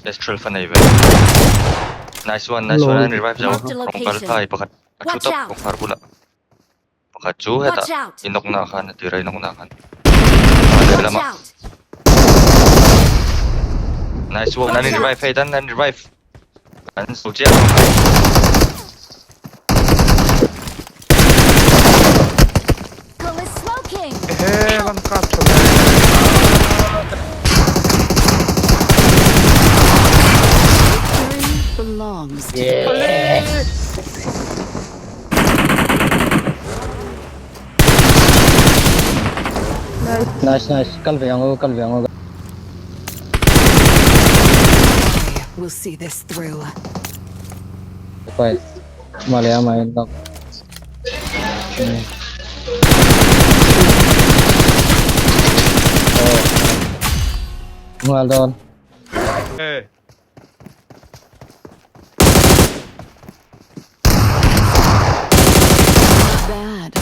S12 a nei ve. Nice one, nice one, an revive zo. Marked a Rawng kal location. phai pakhat a thu Watch tawp out. kawngkhar bulah. Pakhat chu Watch hetah out! inawkna khan a tira inawkna khan. Ah, Watch lehlamah. out! Nice one, an Watch out. revive hei tan an revive. An zo chiah ang. Vehicle is smoking! Ehe, van kap tha mai. Victory belongs to the Nice nice kal ve ang u kal ve ang u. I will see this through. Pai mali ama in knock. Oh. Ngal dawn. Hey. Not bad.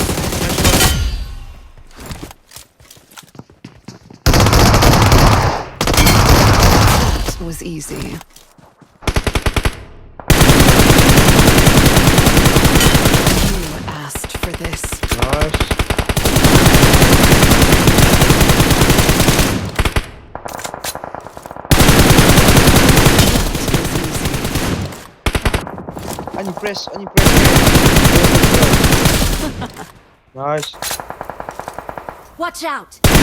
That was easy. You asked for this. Nice. That was easy. An impress, an impress. Nice. Watch out! Not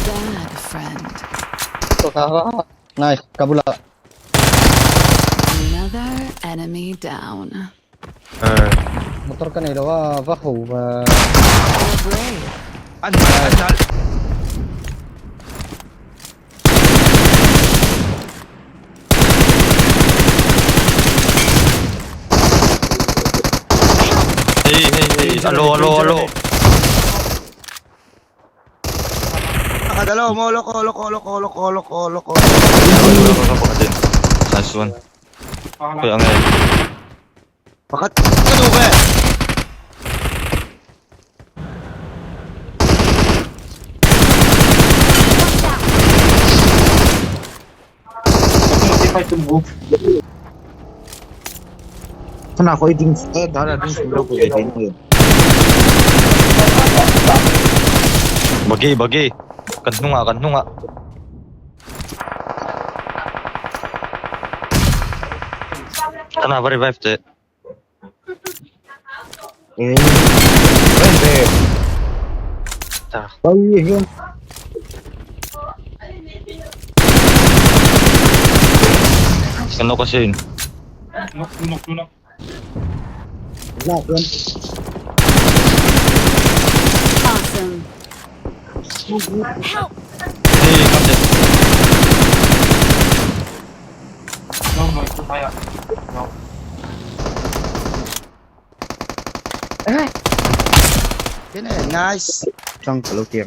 bad, friend. Nice kabula. Another enemy down. Motor ka nei lo a va ho va. You're brave. An an nal. Hey hey hey, alo alo alo. Nakadalaw mo, loko, loko, loko, loko, loko, loko. Pakhat din. Nice one. Kaya ang Pakhat ano ba? Watch out! Sana ako iding eh dala ding sumlo ko iding mo yun. Bagi bagi. Kan hnunga kan hnunga. Tana va revive te. Eh. Pwede. Ta. Ay, yun. Ano kasi yun? Wala, yun. Awesome. Help! Hey, come there. Cái này nice. Trong cái lô tiền.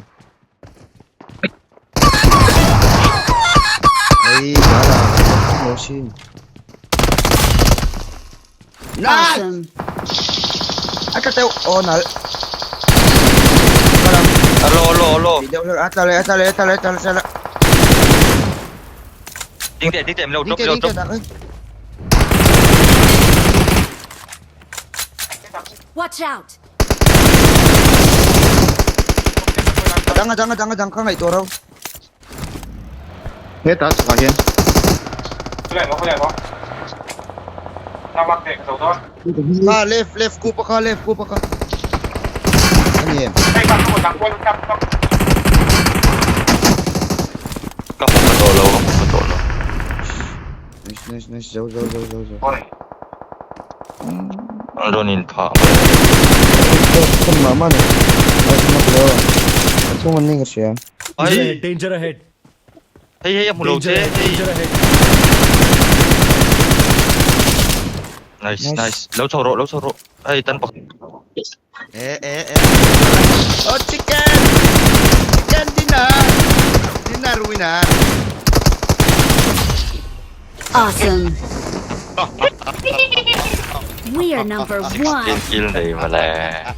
Đây, đó là nó xin. Nice! Awesome. Ay, katayo. Oh, nal. Alo alo alo. Atale, atale, atale, atale, atale. Ding te ding te lo drop Dito, lo dito, drop. dako. Watch out! Adang, adang, adang, adang ka nga ito raw. Hết á, cả hiền. Ka, left, left, kupa ka, left, kupa ka. Ano yan? Kapo patolo, kapo patolo. Nice, nice, nice. Zo, zo, zo, zo, zo. Ang ronin pa. Không mà mà này. Không mà được. Không mà nên cái gì Ay, Danger ahead. hey hey, ang Danger te. ahead. Danger ahead. Nice, Nice. nice. Lo choro, lo choro. Ay, tan pa. Eh, eh, eh. Oh, chicken! Chicken dinner! Dinner winner! Awesome. We are number one. Kill nei male.